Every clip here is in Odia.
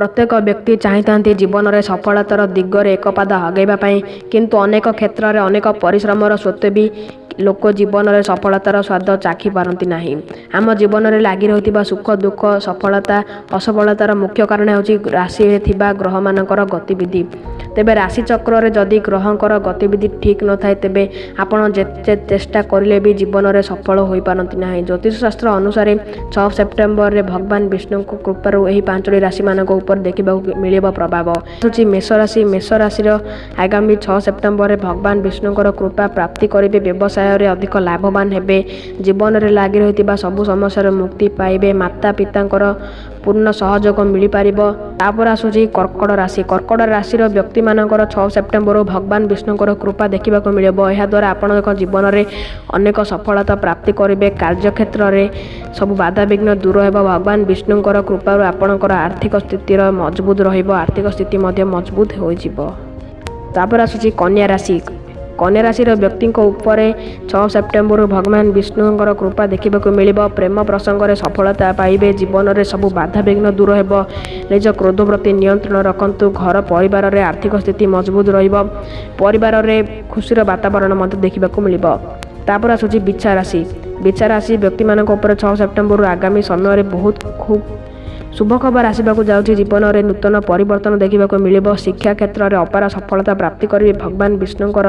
ପ୍ରତ୍ୟେକ ବ୍ୟକ୍ତି ଚାହିଁଥାନ୍ତି ଜୀବନରେ ସଫଳତାର ଦିଗରେ ଏକ ପାଦ ଆଗେଇବା ପାଇଁ। କିନ୍ତୁ ଅନେକ କ୍ଷେତ୍ରରେ ଅନେକ ପରିଶ୍ରମର ସତ୍ତ୍ୱେ ବି ଲୋକ ଜୀବନରେ ସଫଳତାର ସ୍ୱାଦ ଚାଖି ପାରନ୍ତି ନାହିଁ। ଆମ ଜୀବନରେ ଲାଗି ରହିଥିବା ସୁଖ ଦୁଃଖ, ସଫଳତା ଅସଫଳତାର ମୁଖ୍ୟ କାରଣ ହେଉଛି ରାଶିରେ ଥିବା ଗ୍ରହମାନଙ୍କର ଗତିବିଧି। ତେବେ ରାଶିଚକ୍ରରେ ଯଦି ଗ୍ରହଙ୍କର ଗତିବିଧି ଠିକ୍ ନଥାଏ, ତେବେ ଆପଣ ଯେତେ ଚେଷ୍ଟା କରିଲେ ବି ଜୀବନରେ ସଫଳ ହୋଇପାରନ୍ତି ନାହିଁ। ଜ୍ୟୋତିଷଶାସ୍ତ୍ର ଅନୁସାରେ 6 ସେପ୍ଟେମ୍ବରରେ ଭଗବାନ ବିଷ୍ଣୁଙ୍କ କୃପାରୁ ଏହି 5ଟି ରାଶିମାନଙ୍କ ଉପରେ ଦେଖିବାକୁ ମିଳିବ ପ୍ରଭାବ। ହେଉଛି ମେଷ ରାଶି। ମେଷ ରାଶିର ଆଗାମୀ 6 ସେପ୍ଟେମ୍ବରରେ ଭଗବାନ ବିଷ୍ଣୁଙ୍କର କୃପା ପ୍ରାପ୍ତି କରିବେ। ବ୍ୟବସାୟରେ ଅଧିକ ଲାଭବାନ ହେବେ। ଜୀବନରେ ଲାଗି ରହିଥିବା ସବୁ ସମସ୍ୟାରୁ ମୁକ୍ତି ପାଇବେ। ମାତା ପିତାଙ୍କର ପୂର୍ଣ୍ଣ ସହଯୋଗ ମିଳିପାରିବ। ତାପରେ ଆସୁଛି କର୍କଟ ରାଶି। କର୍କଟ ରାଶିର ବ୍ୟକ୍ତିମାନଙ୍କର 6 ସେପ୍ଟେମ୍ବରରୁ ଭଗବାନ ବିଷ୍ଣୁଙ୍କର କୃପା ଦେଖିବାକୁ ମିଳିବ। ଏହାଦ୍ୱାରା ଆପଣଙ୍କ ଜୀବନରେ ଅନେକ ସଫଳତା ପ୍ରାପ୍ତି କରିବେ। କାର୍ଯ୍ୟକ୍ଷେତ୍ରରେ ସବୁ ବାଧାବିଘ୍ନ ଦୂର ହେବ। ଭଗବାନ ବିଷ୍ଣୁଙ୍କର କୃପାରୁ ଆପଣଙ୍କର ଆର୍ଥିକ ସ୍ଥିତିର ମଜବୁତ ରହିବ। ଆର୍ଥିକ ସ୍ଥିତି ମଧ୍ୟ ମଜବୁତ ହୋଇଯିବ। ତାପରେ ଆସୁଛି କନ୍ୟା ରାଶି। କନ୍ୟା ରାଶିର ବ୍ୟକ୍ତିଙ୍କ ଉପରେ 6 ସେପ୍ଟେମ୍ବରରୁ ଭଗବାନ ବିଷ୍ଣୁଙ୍କର କୃପା ଦେଖିବାକୁ ମିଳିବ। ପ୍ରେମ ପ୍ରସଙ୍ଗରେ ସଫଳତା ପାଇବେ। ଜୀବନରେ ସବୁ ବାଧାବିଘ୍ନ ଦୂର ହେବ। ନିଜ କ୍ରୋଧ ପ୍ରତି ନିୟନ୍ତ୍ରଣ ରଖନ୍ତୁ। ଘର ପରିବାରରେ ଆର୍ଥିକ ସ୍ଥିତି ମଜବୁତ ରହିବ। ପରିବାରରେ ଖୁସିର ବାତାବରଣ ମଧ୍ୟ ଦେଖିବାକୁ ମିଳିବ। ତାପରେ ଆସୁଛି ବିଛା ରାଶି। ବିଛା ରାଶି ବ୍ୟକ୍ତିମାନଙ୍କ ଉପରେ 6 ସେପ୍ଟେମ୍ବରରୁ ଆଗାମୀ ସମୟରେ ବହୁତ ଖୁବ୍ ଶୁଭ ଖବର ଆସିବାକୁ ଯାଉଛି। ଜୀବନରେ ନୂତନ ପରିବର୍ତ୍ତନ ଦେଖିବାକୁ ମିଳିବ। ଶିକ୍ଷା କ୍ଷେତ୍ରରେ ଅପାର ସଫଳତା ପ୍ରାପ୍ତି କରିବେ। ଭଗବାନ ବିଷ୍ଣୁଙ୍କର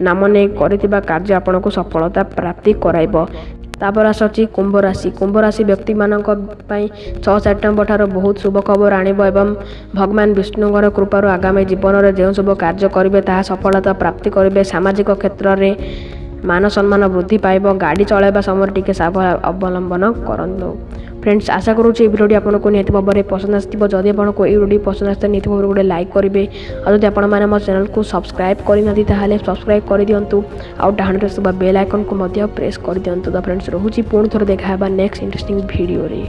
ନାମ ନେଇ କରିଥିବା କାର୍ଯ୍ୟ ଆପଣଙ୍କୁ ସଫଳତା ପ୍ରାପ୍ତି କରାଇବ। ତାପରେ ଆସୁଛି କୁମ୍ଭ ରାଶି। କୁମ୍ଭ ରାଶି ବ୍ୟକ୍ତିମାନଙ୍କ ପାଇଁ 6 ସେପ୍ଟେମ୍ବର ଠାରୁ ବହୁତ ଶୁଭ ଖବର ଆଣିବ ଏବଂ ଭଗବାନ ବିଷ୍ଣୁଙ୍କର କୃପାରୁ ଆଗାମୀ ଜୀବନରେ ଯେଉଁ ସବୁ କାର୍ଯ୍ୟ କରିବେ ତାହା ସଫଳତା ପ୍ରାପ୍ତି କରିବେ। ସାମାଜିକ କ୍ଷେତ୍ରରେ ମାନ ସମ୍ମାନ ବୃଦ୍ଧି ପାଇବ। ଗାଡ଼ି ଚଳାଇବା ସମୟରେ ଟିକେ ସାବଧାନ ଅବଲମ୍ବନ କରନ୍ତୁ। ଫ୍ରେଣ୍ଡସ୍, ଆଶା କରୁଛି ଏହି ଭିଡ଼ିଓଟି ଆପଣଙ୍କୁ ନିହାତି ଭାବରେ ପସନ୍ଦ ଆସିଥିବ। ଯଦି ଆପଣଙ୍କୁ ଏହି ଭିଡ଼ିଓଟି ପସନ୍ଦ ଆସିଥାଏ, ନିହାତି ଭାବରେ ଗୋଟେ ଲାଇକ୍ କରିବେ। ଆଉ ଯଦି ଆପଣମାନେ ମୋ ଚ୍ୟାନେଲକୁ ସବସ୍କ୍ରାଇବ୍ କରିନାହାନ୍ତି, ତାହେଲେ ସବସ୍କ୍ରାଇବ୍ କରିଦିଅନ୍ତୁ ଆଉ ଡାହାଣରେ ଥିବା ବେଲ୍ ଆଇକନ୍କୁ ମଧ୍ୟ ପ୍ରେସ୍ କରିଦିଅନ୍ତୁ। ତ ଫ୍ରେଣ୍ଡସ୍, ରହୁଛି। ପୁଣି ଥରେ ଦେଖା ହେବା ନେକ୍ସଟ ଇଣ୍ଟରେଷ୍ଟିଂ ଭିଡ଼ିଓରେ।